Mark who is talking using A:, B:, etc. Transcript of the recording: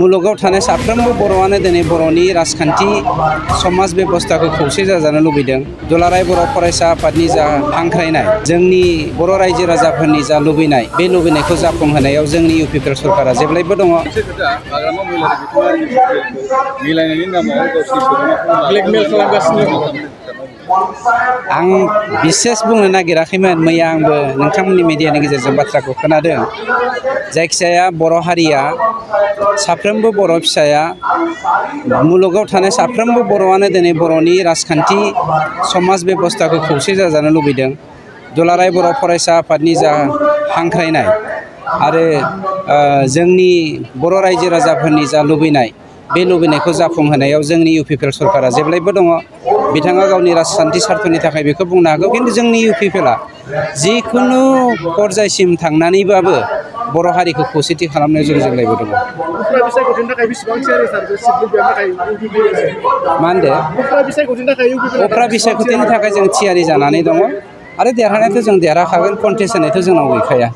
A: मुलुगाव थानाय साफ्रोमबो बर'आनो दिनै बर'नि राजखान्थि समाज बेबस्थाखौ खौसे जाजानो लुबैदों। दुलाराय बर' फरायसा आफादनि जा हांख्रायनाय, जोंनि बर' रायजो राजाफोरनि जा लुबैनाय, बे लुबैनायखौ जाफुंहोनायाव जोंनि इउपिपिएल सरकारा जेब्लायबो दङ।
B: मोनसे खोथा, हाग्रामा महिलारि बिथाङा इउपिपिएलखौ मिलायनायनि नामाव गावसिनि सोद्रोमाफोरखौ ब्लेकमेल खालामगासिनो दं।
A: आं बिसेस बुंनो नागिराखैमोन, मैया आंबो नोंथांमोननि मिडियानि गेजेरजों बाथ्राखौ खोनादों। जायखिजाया बर' हारिया, साफ्रोमबो बर' फिसाया, मुलुगाव थानाय साफ्रोमबो बर'आनो दिनै बर'नि राजखान्थि समाज बेबस्थाखौ खौसे जाजानो लुबैदों। दुलाराय बर' फरायसा आफादनि जा हांख्रायनाय आरो जोंनि बर' रायजो राजाफोरनि जा लुबैनाय, बे लुबैनायखौ जाफुंहोनायाव जोंनि इउपिपिएल सरकारा जेब्लायबो दङ। बिथाङा गावनि राजखान्थि सार्थनि थाखाय बेखौ बुंनो हागौ, खिन्थु जोंनि इउपिपिएलआ जिखुनु पर्यायसिम थांनानैबाबो बर' हारिखौ खौसेथि खालामनायाव जों जेब्लायबो दङ। मा होनदो? उफ्रा बिसायख'थिनि थाखाय जों थियारि जानानै दङ आरो देरहानायाथ' जों देरहाखागोन, कन्टेस्ट होनायथ' जोंनाव गैखाया।